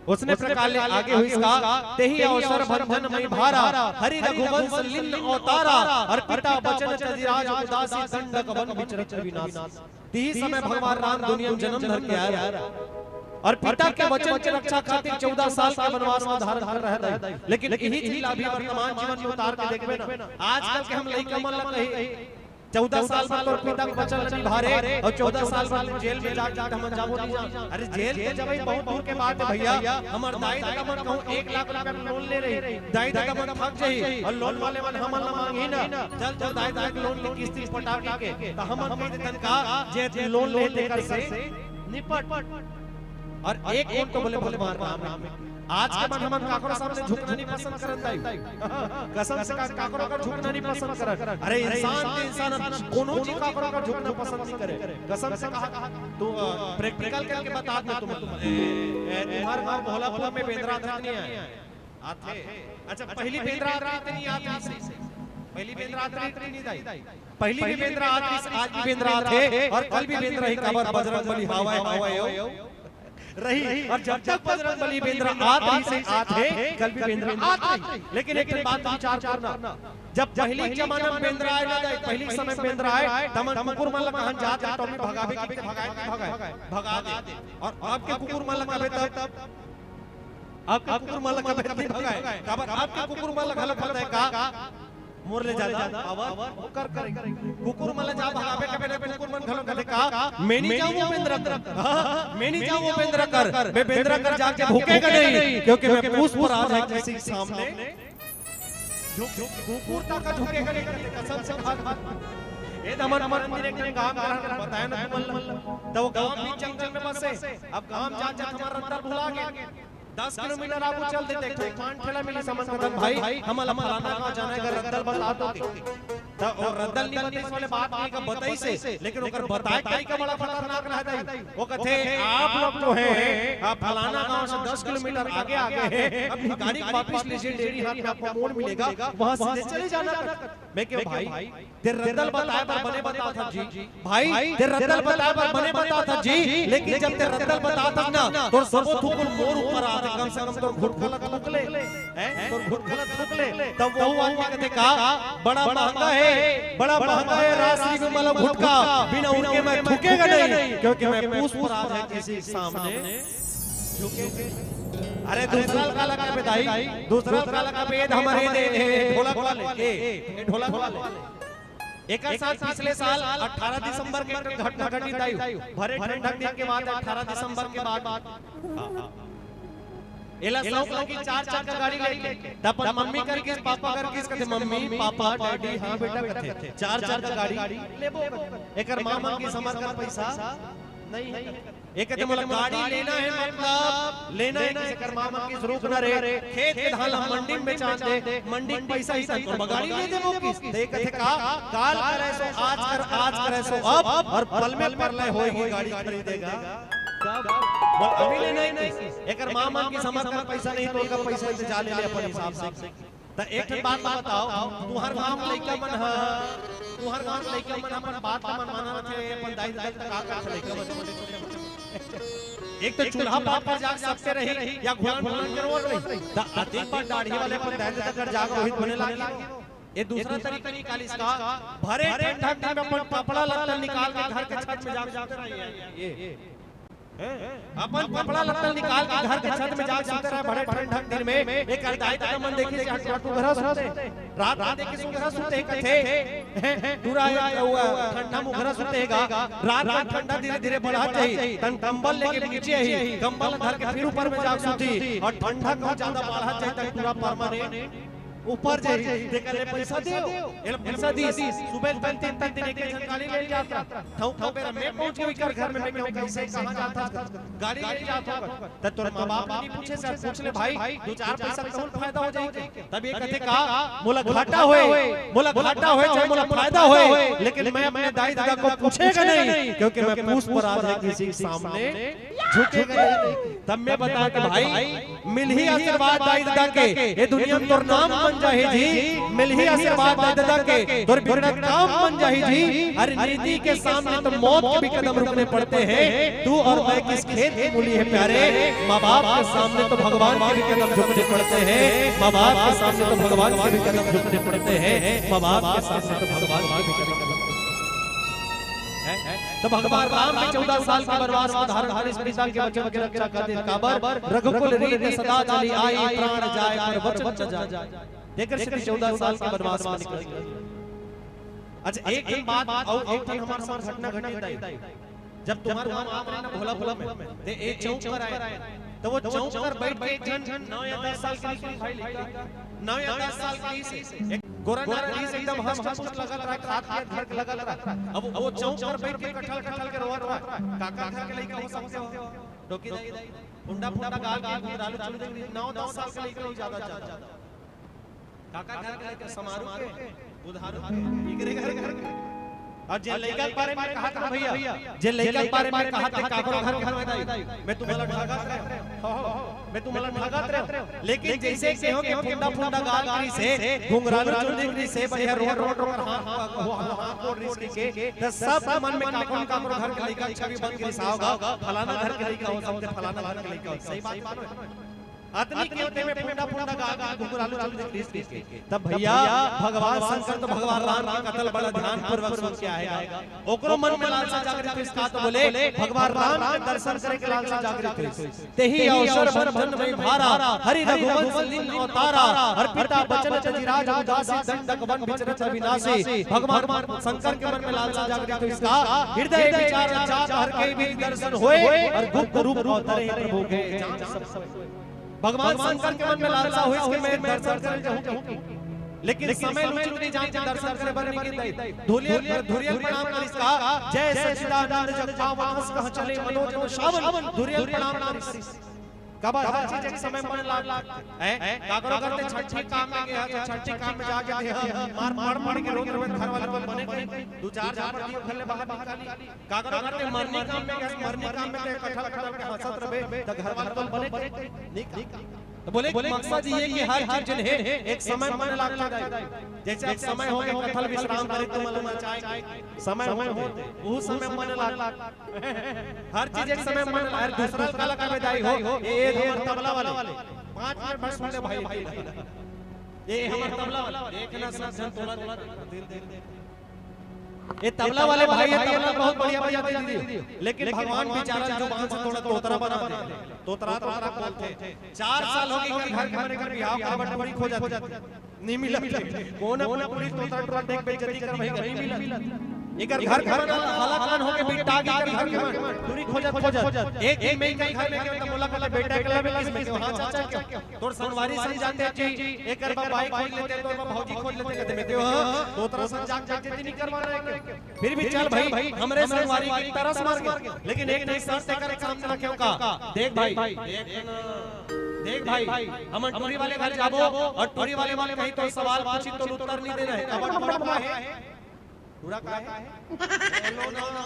उसने प्रकार ले आगे होइस का, तेहि अवसर भंजन मई भारा, हरि रघुवंश लिन्न अवतारा, और पिता बचन तजि राज उदासी, दंडक वन विचरत विनाश। तिही समय भगवान राम दुनिया में जन्म धर के आय। और पिता के वचन के रक्षा खातिर चौदह साल के वनवास में धारण कर रहे रहे। लेकिन इही चीज ला अभी वर्तमान जीवन में उतार के देखबे ना, आजकल के हम लइका मन ला कही, "चौदह साल बाद तोर पिता के वचन ला निभा रे, और चौदह साल बाद जेल में जाके हम जाबो नहीं जा।" अरे जेल तो जबे बहुत दूर के बात है भैया। हमर दाई ददा मन कहूँ एक लाख रुपया के लोन ले रही, दाई ददा मन थक जाही और लोन वाले मन हमन ला मांगही ना, "चल चल दाई ददा के लोन के किस्ती पटा के।" त हमन कहि देथन का, "जे लोन ले तेकर से निपट।" और एक कोन तो बोले भगवान राम, राम। आज के मन हमन काकरो सामने झुकना नहीं पसंद करन दाई। कसम से का-, काकरो कर झुकना नहीं पसंद करन। अरे इंसान ते इंसान, कोनो जी काकरो कर झुकना पसंद नहीं करे। कसम से कहा, तू, अ, practical करके बता दे तुम। ए, ए, तुम्हार गाँव भोलापुर में बेंदरा आथे नहीं आय? आथे। अच्छा, पहली बेंदरा आत रहिस ते नहीं आत रहिस? पहली बेंदरा आत रहिस ते नहीं दाई? पहली भी बेंदरा आत रहिस, आज भी बेंदरा आथे, और कल भी बेंदरा ही, काबर बजरंग बली हावय, हावय, हावय। रही, और जब तक बजरंग बली बेंदरा आत रहिस, आत हे, कल भी बेंदरा आत रही। लेकिन एक ठन बात विचार करना, जब पहली जमाना में बेंदरा आय ना, पहली समय में बेंदरा आय, तमन कुकुर मन ला कहन जात हे, तो भी भगावे की भगाए, भगाए, भगा दे। और अब के कुकुर मन ला कबे तब, अब के कुकुर मन ला कबे नहीं भगाए, काबर अब के कुकुर मन ला घलो कहत हे का, "मोर ले जादा पावर ओकर करे।" कुकुर मन ला जा भगावे कबे ना, कुकुर मन घलो कहत हे का, "मैं नहीं जाऊँ वो बेंदरा कर, हाँ, मैं नहीं जाऊँ वो बेंदरा कर, मैं बेंदरा कर जाके भूकेगा नहीं, क्योंकि मैं पुष्पराज है किसी के सामने।" झुक, झुक, कुकुर तक का झुकेगा नहीं, कसम से कहा। ए दमन, हमर मंदिर एक दिन गांव में रहन, बताया ना तुमन ला। तो वो गांव भी जंगल में बसे। अब गांव जात जात हमर रद्दा भुला गए। दस किलोमीटर आगू चल देते, एक ठो पान ठेला मिली, समन कथन, "भाई, हमन ला फलाना गांव जाना हे, अगर रद्दा ल बता तो।" त ओ रद्दा ल नहीं बताइस वाले बात नहीं का, बताइस हे, लेकिन ओकर बताए तरीका बड़ा खतरनाक रहत हे। वो कथे, "आप लोग जो हैं, आप फलाना गांव से दस किलोमीटर आगे आ गए हैं, अपनी गाड़ी को वापस लीजिए, डेढ़ी हाथ में आपको मोड़ मिलेगा, वहां सीधे चले जाना।" मैं कहेंव, "भाई, तें रद्दा ल बताए बर बने बतात हस जी, भाई, तें रद्दा ल बताए बर बने बतात हस जी, लेकिन जब तें रद्दा ल बतात हस ना, तोर सबो थूक ल मोर ऊपर आथे, कम से कम तोर घुटका ल थूक ले, हैं? तोर घुटका ल थूक ले।" तब वो आदमी कथे का, "बड़ा महंगा है, बड़ा महंगा है राजश्री विमल घुटका, बिना उनके मैं थूकेगा नहीं, क्योंकि मैं पुष्पराज है किसी के सामने।" अरे दूसरा ल काला कबे दाई, दूसरा ल काला कबे, हमर ए दे, ए ढोलक वाले, ए, ए ढोलक वाले। एकर साथ पिछले साल अठारह दिसंबर के एक घटना घटिस दाई, भरे ठंडक दिन के बाद, अठारह दिसंबर के बाद। एला शौक लगी चार चक्का गाड़ी लेके, त अपन मम्मी कर किस, पापा कर किस, कथे, "मम्मी, पापा, डैडी, हाँ बेटा," कथे, "चार चक्का गाड़ी लेबो।" एकर माँ मन किस, "हमर कर पैसा नहीं है।" एक कथे, "मोला गाड़ी लेना है, मतलब लेना है।" किस, एकर माँ मन किस, "रुक ना रे, खेत के धान ला मंडी में बेचान दे, मंडी के पैसा ही तोर बर गाड़ी ले देबो किस।" त एक कथे का, "काल करे सो आज कर, आज करे सो अब, और पल में परलय होही, गाड़ी खरीदेगा।" बोल, "अभी लेना ही नहीं।" एकर माँ मन किस, "हमर कर पैसा नहीं, तोर कर पैसा ही, जा ले ले अपन हिसाब से।" त एक ठन बात ला बताओ, तुंहर गांव के लइका मन ह, तुंहर गांव के लइका मन ह अपन बात ला मनमाना रथे, अपन दाई ददा ल का करथे लइका मन? एक तो चूल्हा पाट कर जाग सकते रही या घुलान घुलान के रोवत रही। त अतेक बार दाढ़ी वाले अपन दाई ददा कर जाग रोहित बने लागी। ये दूसरा तरीका निकालिस का, भरे ठंडा दिन में अपन कपड़ा लत्ता निकाल के घर के छत में जाग सकते रही। ये अपन कपड़ा लत्ता निकाल के घर के छत में जाके सुते रहे, बड़े ठंडक दिन में। एक दाई ददा मन देखिस, टुरा टुरा सुते, रात में देखिस सुते सुते कथे, टुरा या हुआ ठंडा मुखरा सुते गा। रात में ठंडा धीरे धीरे बढ़त जाही, तन कंबल लेके नीचे ही, कंबल धर के फिर ऊपर में जाके सुती, और ठंडा बहुत ज्यादा बढ़त जाही, तन टुरा परमानेंट ऊपर जाही, तेकर ले पैसा देव, एला पैसा दीस। सुबह तन तीन तन तीन एक एक झन गाड़ी ले जात रहा। ठौक ठौक बेरा मैं पहुंच गई कर घर में, मैं कहूं, "कैसे, कहां जात हस?" "गाड़ी ले जात हंव।" त तोर माँ बाप नहीं पूछे सर, पूछ ले भाई, दू चार पैसा कौन फायदा हो जाही? तब ये कहथे का, "मोला घाटा होए, मोला घाटा होए, चाहे मोला फायदा होए, लेकिन मैं अपने दाई ददा को पूछेगा नहीं, क्योंकि मैं पूछ परात है किसी के सामने झुकेगा नहीं।" तब मैं बता के भाई, मिलही आशीर्वाद दाई ददा के, ये दुनिया में तोर नाम बन जाही जी। मिलही आशीर्वाद दाई ददा के, तोर बिगड़त काम बन जाही जी। अरे नीति के सामने तो मौत के भी कदम रुकने पड़ते हैं। तू और मैं किस खेत की मूली है प्यारे? माँ बाप के सामने तो भगवान के भी कदम झुकने पड़ते हैं। माँ बाप के सामने तो भगवान के भी कदम झुकने पड़ते हैं। माँ बाप के सामने तो भगवान के भी कदम झुकने पड़ते हैं। तो भगवान राम भी चौदह साल के वनवास में धारण धारिस, पिता के वचन के रक्षा कर दे। काबर? "रघुकुल रीत सदा चली आई, प्राण जाए पर वचन न जाए।" तेकर से चौदह साल के वनवास में निकल गए। अच्छा, एक ठन बात अउ एक ठन हमारे साथ घटना घटी दाई। जब तुम्हारे वहाँ आत रहे ना भोला भोला में, ते ए चौक पर आए, तो वो चौक पर बैठ के एक झन नौ या दस साल के भाई लइका, नौ या दस साल के से एक गोरा नारा रहिस, एकदम हष्ट पुष्ट लगत रहा, खात पियत घर के लगत रहा। अब वो चौक पर बैठ के कठल कठल के रोवत रहा। काकर घर के लइका हो सकथे हो? डोकी दाई, फुंडा फुंडा गाल के घुंघरालू चुल देख, नौ दस साल के लइका हो ज्यादा ज्यादा। काकर घर के लइका? समारू के, बुधारू के, इकरे घर, घर के। अउ जे लइका के बारे में कहात रहा भैया, जे लइका के बारे में कहात रहा, काकरो घर के हवय दाई, मैं तुम्हारा ठगत रहे हो, हो, हो, मैं तुम्हारा ठगत रहे हो। लेकिन जैसे कहो कि फुंडा फुंडा गाल करिस हे, घुंघरालू चुंदी करिस हे, बढ़िया रोड रोड रोड, हाँ, हाँ, हाँ, हाँ, रोड रिस के, तो सब मन में काकरो काकरो घर के लइका छवि बन के रिसाव गा, फलाना घर के लइका हो सकथे, फलाना घर के लइका हो, सही बात मानो। अतनी के होते में फुंडा फुंडा गाल के घुंघरालू चुंदी करिस के। तब भैया, भगवान शंकर तो भगवान राम के कथा ल बड़ा ध्यानपूर्वक सुन के आएगा। ओकरो मन में लालसा जागृत होइस का, तो बोले, "भगवान राम के दर्शन करे के लालसा जागृत होइस।" तेहि अवसर बंधन में भारा, हरि रघुवंश लीन अवतारा, अर्पिता बचन तजि राज उदासी, दंडक वन विचरत अविनाशी। भगवान शंकर के मन में लालसा जागृत होइस का, "हृदय विचार जात हर के बीच दर्शन होए, अउ गुप्त रूप अवतरे प्रभु के जान सब समय।" भगवान शंकर के मन में लालसा होइस कि मैं दर्शन करे जाहूं, लेकिन समय उचित नहीं जान के दर्शन करे बर नहीं गे दाई। धुरियन, धुरियन प्रणाम करिस का, "जय सच्चिदानंद जग पावन, अस कह चले मनोज न सावन।" धुरियन प्रणाम करिस। काबर हर चीज एक समय मन लाग, हैं? काकरो घर ते छट्ठी काम में गया, तो छट्ठी काम में जाके दे, मार, मार, मार के रोत रोत घर वाले मन बने कहीं, दू चार झापड़ दियो, घर ले बाहर निकाली। काकरो घर ते मरनी काम में गया, मरनी काम में ते कठल कठल के हंसत रहे, तो घर वाले मन बने कहीं, नहीं का? तो बोले, बोले, मकसद ये कि हर चीज हे, एक समय मन लाग जाए। जैसे अब समय हो गया, कठल विश्राम करे, तो मन ना चाहे, समय हो गया, वो समय मन लाग। हर चीज एक समय मन, अउ दूसरा काला का बेदाई हो, ये, ये हमर तबला वाले। पाँच मिनट बस सुन ले भाई। ये हमर तबला वाले। एक ना सब जन तोला दिल, दिल, दिल। ये तबला वाले भाई, ये तबला बहुत बढ़िया बजाते दीदी। लेकिन भगवान बेचारा जुबान से थोड़ा तोतरा बना दे। तोतरा, तोतरा बोलथे। चार साल हो गए, घर के मन कर बिहाव करवा टूरी खोजत हे। नहीं मिलत हे। कोन अपना टूरी तोतरा टूरा देख बेइज्जती करवाही, नहीं मिलत। एकर घर के मन हालाकान होके बिट्टा गे एकर घर के मन। टूरी खोजत, खोजत। एक दिन में एकर घर में गया तो बोला, कहले, "बेटा एकला में किस में?" "हाँ चाचा, क्या?" "तोर संगवारी संग जाते जी, एकर बा बाई खोज लेते, तोर बा भौजी खोज लेते," कहते, "मैं क्यों हाँ? तोतरा संग जाके बेइज्जती नहीं करवाना है क्या?" फिर भी चल भाई, हमरे संगवारी के तरस मर गे। लेकिन एक ठन शर्त एकर सामने रखेंव का, देख भाई, देख ना, देख भाई, हमन टूरी वाले घर जाबो अउ टूरी वाले मन कहीं तो सवाल पूछी तो उत्तर नहीं देना है। काबर टूरा का हे? टूरा का हे? बोलो ना।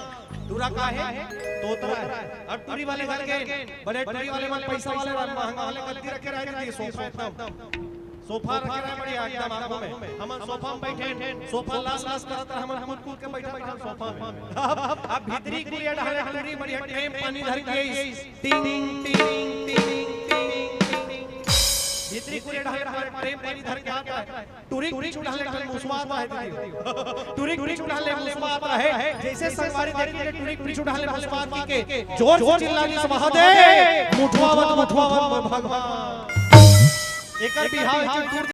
टूरा का हे? तोतरा हे। अउ टूरी वाले घर के बड़े टूरी वाले मन पैसा वाले रहे, महंगा वाले गद्दी रखे रहे, सोफा एकदम। सोफा रखे रहे बढ़िया एकदम आगू में। हमन सोफा में बैठे, सोफा लस लस करत रहे, हमन कूद कूद के बैठे रहे सोफा में। अब, अब भीतरी कुरिया डाले टूरी बढ़िया टेम पानी धर के आइस। टिंग, टिंग, टिंग, टिंग, टिंग। भीतरी कुरिया डाले टूरी टेम पानी धर के आत हे। टूरी पीछू डाले मुसवा आता हे दीदी। टूरी पीछू डाले मुसवा आता हे। जैसे संगवारी देखी के टूरी पीछू डाले मुसवा के जोर से चिल्ला के, "महादेव, मुठवावत, मुठवावत भगवान।" एकर बिहाव एक ठो दूर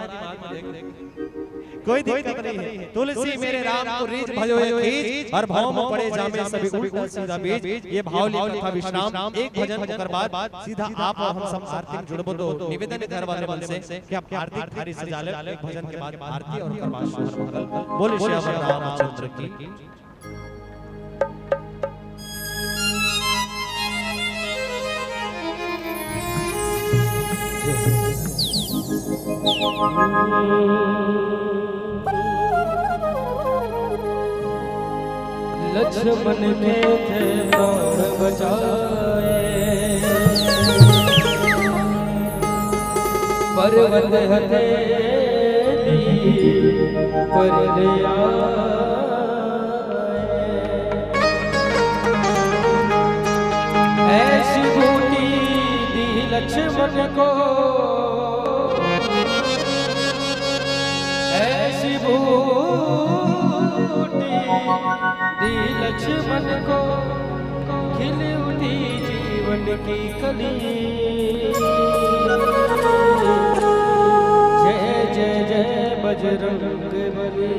कोई दिक्कत नहीं है। तुलसी मेरे राम को रीझ भयो एक खींच, और भव में पड़े जामे सभी उल्टा सीधा बीज। ये भाव ले कथा विश्राम, एक भजन, ओकर बाद सीधा आप और हम सब आरती में जुड़बो। तो निवेदन है घर वाले मन से कि आप आरती थारी सजा ले, एक भजन के बाद आरती और ओकर बाद शुभ मंगल। बोले श्याम रामचंद्र की। लक्ष्मण के थे प्राण बचाए, पर्वत हथेली पर ले आए। ऐसी बूटी दी लक्ष्मण को, ऐसी बूटी दी लक्ष्मण को, खिल उठी जीवन की कली। जय जय जय बजरंग बली।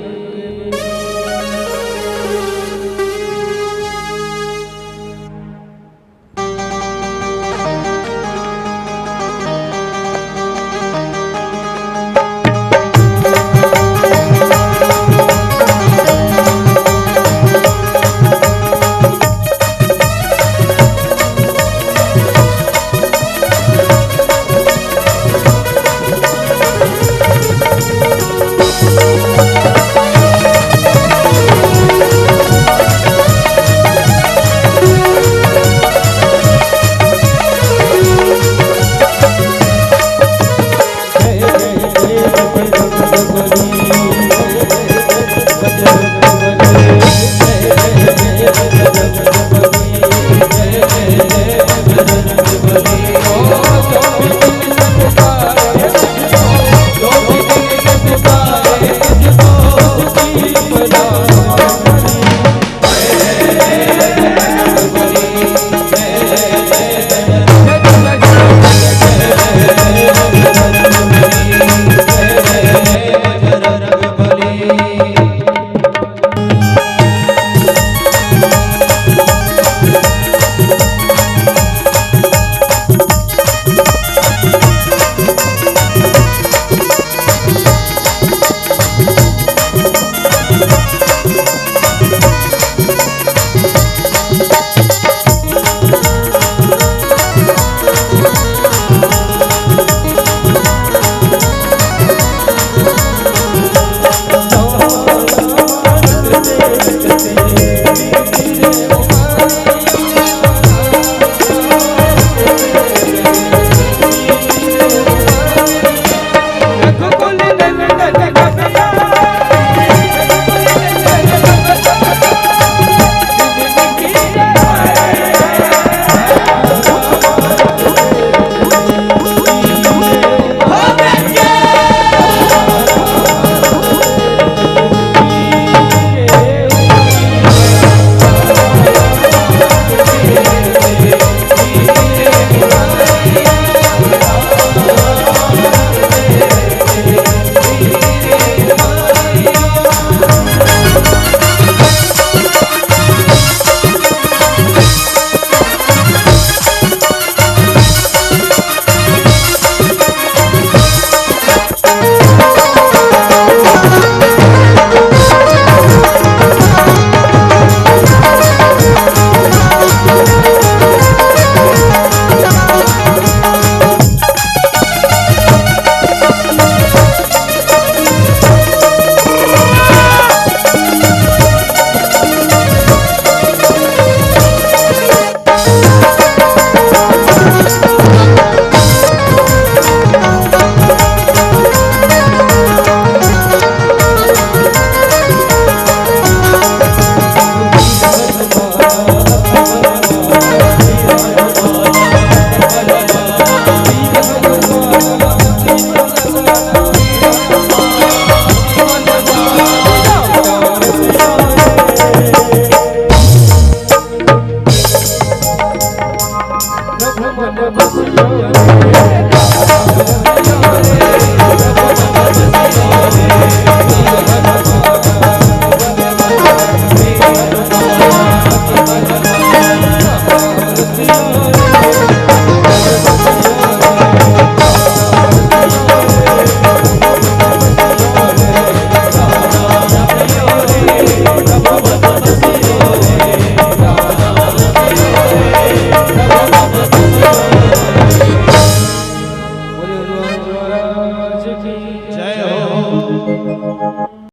जय हो।